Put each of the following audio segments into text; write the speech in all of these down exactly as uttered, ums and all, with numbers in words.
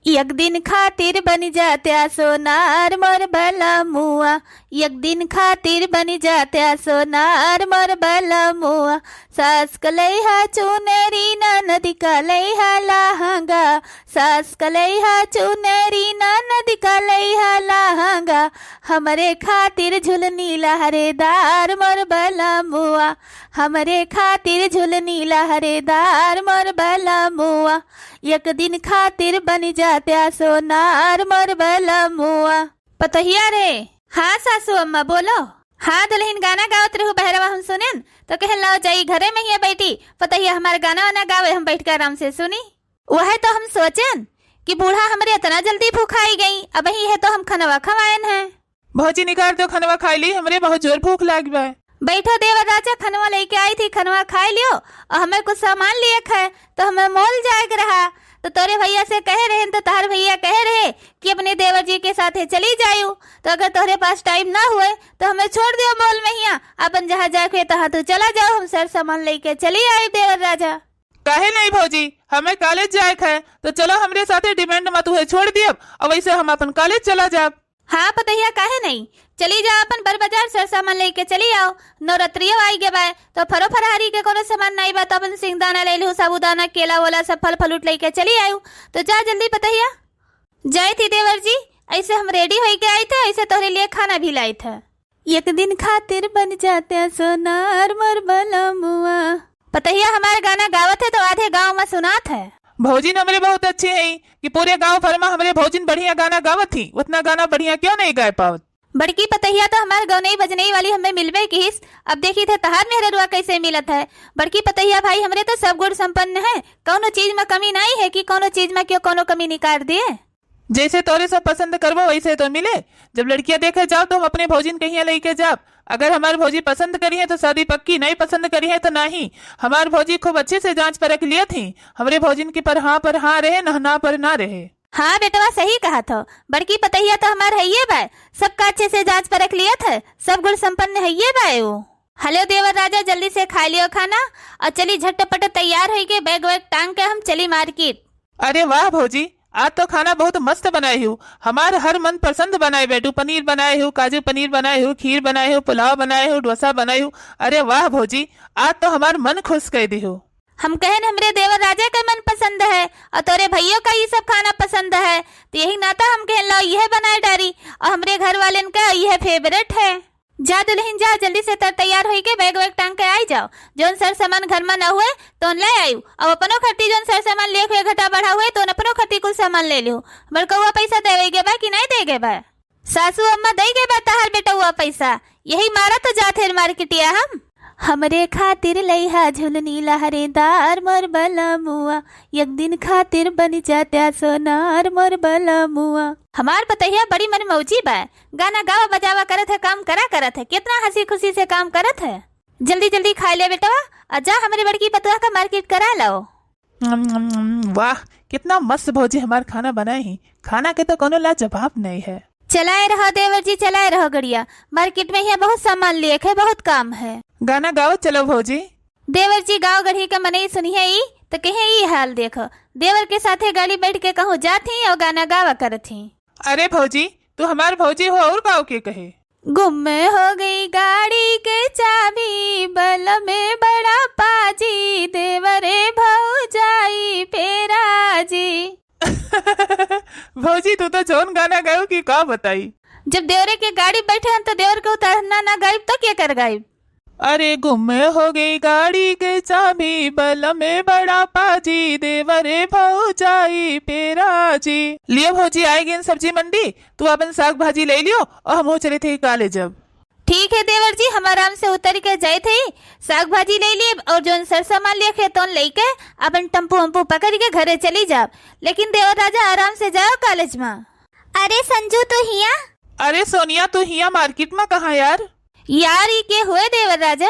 एक दिन खातिर बनि जात्या सोनार मोर बलमुआ, एक दिन खातिर बनि जात्या सोनार मोर बलमुआ। सास क लइहा चुनरी ननद क लइहा लहंगा, सास क लइहा चुनरी ननद क लइहा लहंगा। हमरे खातिर झुलनी लहरेदार मोर बलमुआ, हमरे खातिर झुलनी लहरेदार मोर बलमुआ। एक दिन खातिर बनि जात्या सोनार मोर बलमुआ। पतोहिया रे। हाँ सासू अम्मा, बोलो। हाँ दुलहिन, गाना गावत रहू बहरवा, हम सुनेन, तो कहन लाओ जाई घरे में ही बैठी, पतोहिया हमार गाना वाना गावे, हम बैठ के आराम से सुनी। वह तो हम सोचेन कि बूढ़ा हमरे इतना जल्दी भूखाई गई, अबहीं है तो हम खनवा खवाएन है। भौजी निकार दो, खनवा खाई ली, हमरे बहुत जोर भूख लाग बा। बैठो देवर राजा, खनवा लइके आई थी, खनवा खाई लियो। और हमें कुछ सामान लिए क है, तो हमें मॉल जाए के रहा, तो तोरे भैया से कहे रहेन, तो तोहर भैया कहे रहे कि अपने देवर जी के साथे चली जायू, तो अगर तोहरे पास टाइम ना हुए तो हमें छोड़ दियो मॉल में हिया, अपन जहाँ जाए के हुए तहाँ तू चला जाओ, हम सर सामान लइके चली आई देवर राजा। काहे नहीं भौजी, हमें कॉलेज जाए के है, तो चलो हमरे साथे, डिमांड मत हुए छोड़ दियब, और वैसे हम अपन कॉलेज चला जाब। हाँ पतोहिया, काहे नहीं, चली जा अपन बड़ बाजार सर सामान लइके चली आओ। नवरात्रियो आई गे बाय, तो फरो फरहारी के कोनो सामान नहीं बा, तो अपन सिंगदाना ले लू, साबूदाना, केला वेला, सब फल फ्रूट लइके चली आयू। तो जा जल्दी पतोहिया। जाए थी देवर जी, ऐसे हम रेडी होई के आई थे, ऐसे तोहरे लिए खाना भी लाई थे। एक दिन खातिर बनि जात्या सोनार मोर बलमुआ। पतोहिया हमार गाना गावत है तो आधे गाँव में सुनात है। भौजिन हमरे बहुत अच्छे हैं कि पूरे गाँव भर में हमरे भौजिन बढ़िया गाना गावत ही, उतना गाना बढ़िया क्यों नहीं गाए पावत? बड़की पतोहिया तो हमार गौनई बजनई वाली हमें मिलबे किहिस, अब देखी थे तहार मेहररुआ कैसे मिलत है। बड़की पतोहिया भाई हमरे तो सब गुण संपन्न है, कौनो चीज में कमी नहीं है कि कौनो चीज में क्यों कौनो कमी निकाल दिए। जैसे तोरे सब पसंद करबो वैसे तो मिले। जब लड़कियां देखे जाओ तो हम अपने भौजिन कहिया लइके जाब। अगर हमार भौजी पसंद करी है तो शादी पक्की, नहीं पसंद करी है तो नहीं। हमार भौजी खूब अच्छे से जांच परख लियत ही, हमरे भौजिन के पर हाँ पर हाँ रहे, न ना पर ना रहे। हाँ बेटवा, सही कहत हो, बड़की पतोहिया तो हमार हइये बा, सबका अच्छे से जांच परख लियत है, सब गुण संपन्न हइये बा ऊ। हेलो देवर राजा, जल्दी से खाई लियो खाना और चली झटपट तैयार होई के बैग वैग टांग के हम चली मार्केट। अरे वाह भौजी, आज तो खाना बहुत मस्त बनाई हूँ, हमार हर मन पसंद बनाए बैठू, पनीर बनाए हूँ, काजू पनीर बनाए हूँ, खीर बनाए हूँ, पुलाव बनाए हूँ, डोसा बनाए हूँ। अरे वाह भौजी, आज तो हमार मन खुश कर दी हूँ। हम कहन हमरे देवर राजा का मन पसंद है और तोरे भइयो का ये सब खाना पसंद है, तो यही नाता हम कहन लाओ यह बनाए डारी और हमरे घर वालेन का यह फेवरेट है। जा दुलहिन जा, जल्दी से तर तैयार होई के बैग वैग टांग के आई जाओ। जौन सर सामान घर में न हुए तौन ले आयु, और अपनो खर्ती जौन सर सामान लिए हुए घटा बढ़ा हुए तौन अपनो खर्ती कुल सामान ले लियो। बड़कौआ पैसा देवे गे बा कि नहीं दे गे बा? सासू अम्मा दे गे बा तहार बेटौआ पैसा, यही मारा तो जात है मार्केटिया हम। हमरे खातिर लइहा झुलनी लहरेदार मोर बलमुआ, एक दिन खातिर बनि जात्या सोनार मोर बलमुआ। हमार पतोहिया बड़ी मन मौजी बा, गाना गावा बजावा करत है, काम करा करत है, कितना हंसी खुशी से काम करत है। जल्दी जल्दी खाई ले बेटवा, और जा हमरे बड़की पतोह का मार्केट करा लाओ। नम, नम, नम, वाह, कितना मस्त भौजी हमार खाना बनाए ही। खाना के तो कोनो लाजवाब नहीं है। चलाए रहो देवर जी, चलाए रहो गड़िया। मार्केट में यहाँ बहुत सामान लिए है, बहुत काम है। गाना गाओ चलो भौजी। देवर जी गाँव गढ़ी के मनई सुनिहे ई, तो कहे ई हाल देखो। देवर के साथे गाड़ी बैठ के कहूँ जात ही और गाना गावा करत ही। अरे भौजी, तू हमार भौजी हो और गाँव के कहे। गुम हो गई गाड़ी के चाबी, बलमे बड़ा पाजी, देवरे भौजाई पे राजी। भौजी, तू तो जौन गाना गायो कि का बताई। जब देवरे के गाड़ी बैठे हैं तो देवर के उतारना ना गाइब तो के कर गाइब? अरे गुम हो गई गाड़ी के चाबी, बलमे बड़ा पाजी, देवरे भौजाई पे राजी। लियो भौजी, आए गए सब्जी मंडी, तू अपन साग भाजी ले लियो और हम हो चले थे कॉलेज अब। ठीक है देवर जी, हम आराम से उतर के जाए थे, साग भाजी ले लिए और जौन सर सामान लिए खेतों लेके अपन टम्पू वम्पू पकड़ के घरे चली जाब। लेकिन देवर राजा आराम से जाओ कॉलेज में। अरे संजू तू हिया? अरे सोनिया तू हिया मार्केट में कहाँ यार? यार ई के हुए देवर राजा?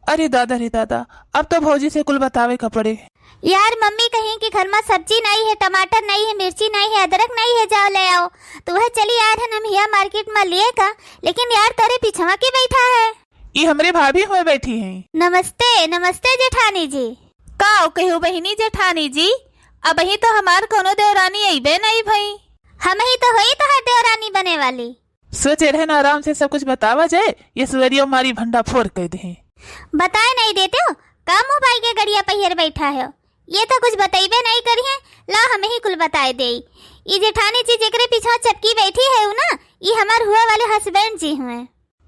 अरे दादा रे दादा, अब तो भौजी से कुल बतावे का पड़े। यार मम्मी कहीं कि घर में सब्जी नहीं है, टमाटर नहीं है, मिर्ची नहीं है, अदरक नहीं है, जाओ ले आओ। तो वह चली यार है हम हिया मार्केट में लिए का, लेकिन यार तोरे पीछवा के बैठा है। ई हमरे भाभी हुए बैठी हैं। नमस्ते, नमस्ते जेठानी जी। का कहू बहिनी जेठानी जी, अबहीं तो हमार कउनो देवरानी अइबे नाहीं भई। हमहीं तो होई तोहार देवरानी बने वाली। सोचे रहे ना आराम से सब कुछ बतावा जाए, ये सुअरियो मारी भंडाफोर कइ देहे। बताए नाहीं देतेउ, का मुँह बाई के गड़िया पहियर बैठा हो? ये तो कुछ बतइबे नाहीं करिहें, ला हमहीं कुल बताए देई। ई जेठानी जी जेकरे पीछा चपकी बैठी है उ ना, ई हमार हुए वाले husband जी हुए।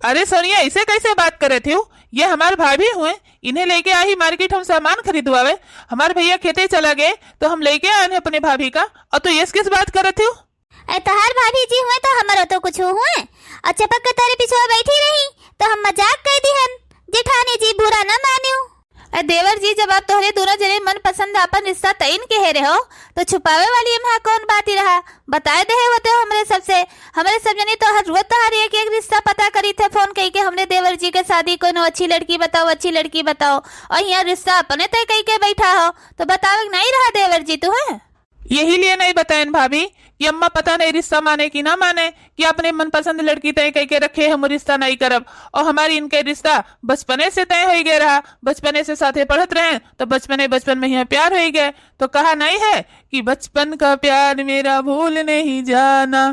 अरे सोनिया, ऐसे कैसे बात करत हिउ? ये हमार भाभी हुए, इन्हें लेके आई market हम सामान खरीदवावे। हमार भइया खेते चला गए तो हम लेके आए हैं अपने भाभी का, और तू ये किस बात करत हिउ? ए, तोहार भाभी जी हुए तो हमरो तो कुछ हुए, और चपक के तोरे पीछे बैठी रही तो हम मजाक कइ दिहन। जेठानी जी बुरा न मानिउ। ए देवर जी, जब आप तोहरे दोनों जने मनपसंद आपन रिश्ता तइन के हे रहो, तो छुपावे वाली एम्हा कौन बात ही रहा? बताए देहे होते हो हमरे सबसे। हमरे सब जनी तो हर रोज तोहार एक एक रिश्ता पता करी थे फोन कइ के, हमरे देवर जी के शादी कोनो अच्छी लड़की बताओ, अच्छी लड़की बताओ। और यहाँ रिश्ता अपने तय कइ के बैठा हो, तो बतावे के नाहीं रहा देवर जी तू है। यही लिए नाहीं बताएन भाभी कि अम्मा पता नाहीं रिश्ता माने कि ना माने, कि अपने मनपसंद लड़की तय कइ के रखे हम रिश्ता नाहीं करब। और हमारी इनके रिश्ता बचपने से तय होइ गए रहा, बचपने से साथे पढ़त रहे तो बचपने बचपन में ही प्यार होइ गए। तो कहा नाहीं है कि बचपन का प्यार मेरा भूल नहीं जाना।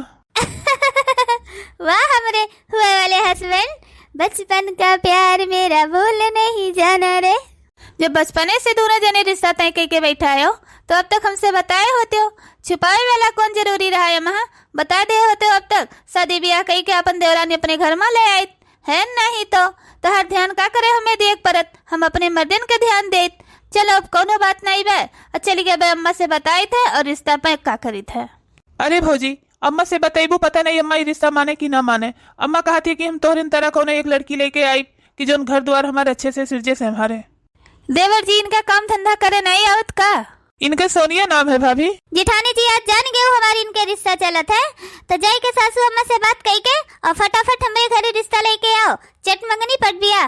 वाह हमरे हुए वाले husband, बचपन का प्यार मेरा भूल नहीं जाना रे। जब बचपने से दोनों जने रिश्ता तय कइ के बैठा हो, तो अब तक हमसे बताए होते हो, छुपावे वाला कौन जरूरी रहा है महा? बता दे होते हो अब तक, शादी ब्याह कइ के अपन देवरानी अपने घर में ले आइत है, नहीं तो तोहार ध्यान का करे हमें देख परत, हम अपने मर्दन के ध्यान देत। चलो अब कौनो बात नाहीं बे, और चली गए बे अम्मा से बताइत है और रिश्ता पे का करीत है। अरे भौजी, अम्मा से बतइबू, पता नाहीं अम्मा ई रिश्ता माने कि ना माने। अम्मा कहत ही कि हम तोहरे तरह कउनो एक लड़की लेके आइब कि जउन घर द्वार हमार अच्छे से सिरजे संभारे। देवर जी, इनका काम धंधा करे नाहीं आवत का? इनके सोनिया नाम है भाभी। जेठानी जी, आज जान गए हो हमार इनके रिश्ता चलत है, तो जाइके सासू अम्मा से बात कइके और फटाफट हमरे घरे रिश्ता लेके आओ, चट मंगनी पट बियाह।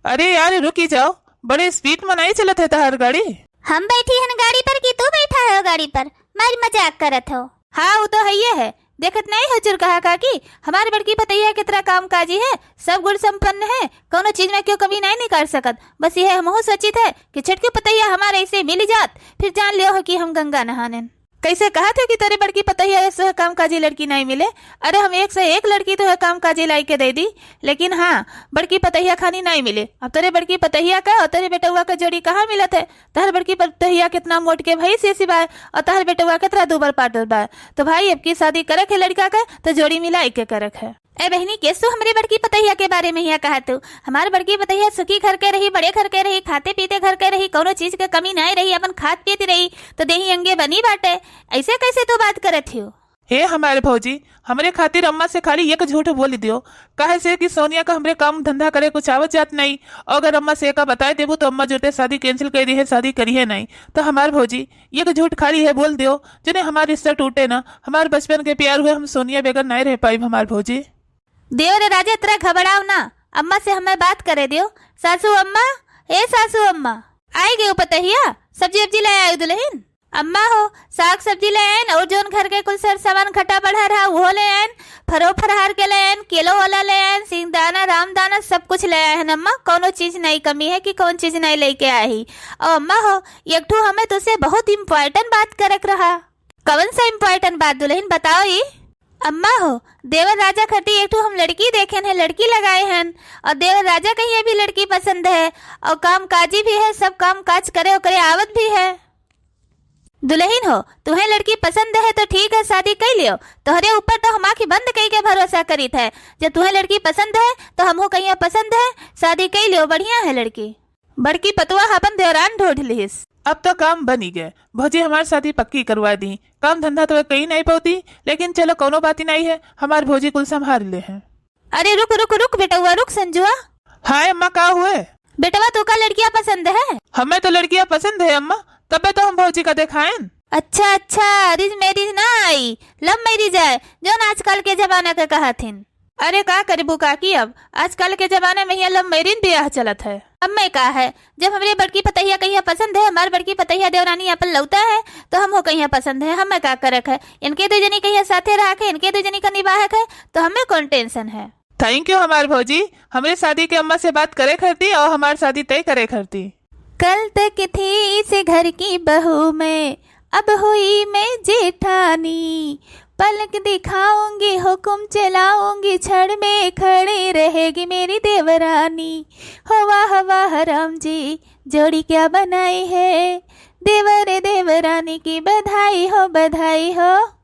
अरे यार, रुकी जाओ, बड़े speed में नाहीं चलत है तहार गाड़ी। हम बैठी हन गाड़ी पर कि तू बैठा हो गाड़ी पर? मारी मजाक करत हो। हाँ, उ तो हइये है। देखत नाहीं हो चुरकहा काकी, हमार बड़की पतैया कितना कामकाजी है, सब गुण संपन्न है, कउनो चीज में क्यों कमी नाहीं निकाल सकत। बस यह हमहू सोचित है कि छोटकी पतैया हमार ऐसे मिली जात, फिर जान लियो हो कि हम गंगा नहानेन। कैसे कहत हो कि तोरे बड़की पतैया ऐसे कामकाजी लड़की नाहीं मिले? अरे, हम एक से एक लड़की तोहे कामकाजी लाई के दे दी, लेकिन हाँ, बड़की पतैया खानी नाहीं मिले। अब तोरे बड़की पतैया का और तोरे बेटउआ का जोड़ी कहाँ मिलत है? तहर बड़की पतोहिया कितना मोट के भई से सिवाय, और तहर बेटउआ कितना दूबर पातर बा। तो भाई, अब की शादी करे के लड़का के, तो जोड़ी मिलाई के करे के है। ए बहिनी, केस तू हमरे बड़की पतोहिया के बारे में हिया कहा तू? हमार बड़की पतोहिया सुखी घर के रही, बड़े घर के रही, खाते पीते घर के रही, कउनो चीज के कमी नाहीं रही, अपन खात पीत रही, तो देही अंगे बनी बाटे। ऐसे कैसे तू बात करत हियो? हे हमारे भौजी, हमरे खातिर अम्मा से खाली एक झूठ बोल दियो, काहे से कि सोनिया का हमरे काम धंधा करे कुछ आवत जात नाहीं। और अगर अम्मा से एका बताए देबू तो अम्मा जोते शादी cancel कइ दिहे, शादी करिहे नाहीं। तो हमार भौजी, एक झूठ खाली है बोल दियो, जने हमार रिश्ता टूटे ना, हमार बचपन के प्यार हुए, हम सोनिया बगैर नाहीं रह पाइब हमार भौजी। देवर राजा, इतना घबराओ ना, अम्मा से हमें बात करे दियो। सासू अम्मा, ए सासू अम्मा, आई गयो पतहिया, सब्जी उब्जी ले आयो दुल्हन। अम्मा हो, साग सब्जी ले आयन और जौन घर के कुल सर सामान घटा बढ़ा रहा, उहो ले आयन, फरो फरहार के ले आयन, केलो वाला ले आयन, सिंगदाना, रामदाना, सब कुछ ले आयन अम्मा, कौनो चीज नहीं कमी है कि कौन चीज नहीं लेके आई। और अम्मा हो, एक ठो हमें तुझसे बहुत important बात करक रहा। कौन सा important बात दुल्हन, बताओ ई। अम्मा हो, देवर राजा खती एक ठो हम लड़की देखेन है, लड़की लगाए हन, और देवर राजा कहीं भी लड़की पसंद है, और काम काजी भी है, सब काम काज करे ओकरे आवत भी है। दुल्हन हो, तुहें लड़की पसंद है तो ठीक है, शादी कई लियो। तोहरे ऊपर तो हम आँखी बंद कई के भरोसा करीत है। जब तुहें लड़की पसंद है तो हमहू कहिया पसंद है, शादी कई लियो, बढ़िया है लड़की। बड़की पतुआ अपन देवरान ढूंढ लिहिस। अब तो काम बनी गए, भौजी हमार शादी पक्की करवा दी। काम धंधा तो कहीं नहीं पौती, लेकिन चलो कौनो बात ही नहीं है, हमार भौजी कुल संभाल ले हैं। अरे रुक, रुक, रुक बेटवा, रुक संजुआ। हाँ अम्मा, का हुए? बेटवा, तू का लड़कियां पसंद है? हमें तो लड़कियां पसंद है अम्मा, तबे तो हम भौजी का देखाएन। अच्छा, अच्छा, arrange marriage ना आई, love marriage आए, जौन आजकल के जमाना के कहत हिन। अरे का करबू काकी, अब आजकल के जमाना में यहाँ love marriage ब्याह चलत है। अब मैं का है, जब हमरे बड़की पतहिया कहिया पसंद है, हमार बड़की पतहिया देवरानी अपन लौता है, तो हम हो कहिया पसंद है, हमें का करक है? इनके दो जनी कहिया साथे रहा के, इनके दो जनी का निबाहक है, तो हमें कौन tension है? Thank you हमार भौजी, हमरे शादी के अम्मा से बात करे खरती और हमार शादी तय करे खरती। कल तक थी इस घर की बहू मैं, अब हुई मैं जेठानी, पलक दिखाऊंगी, हुक्म चलाऊंगी, छड़ में खड़ी रहेगी मेरी देवरानी। हो वाह वाह राम जी, जोड़ी क्या बनाई है, देवर देवरानी की बधाई हो, बधाई हो।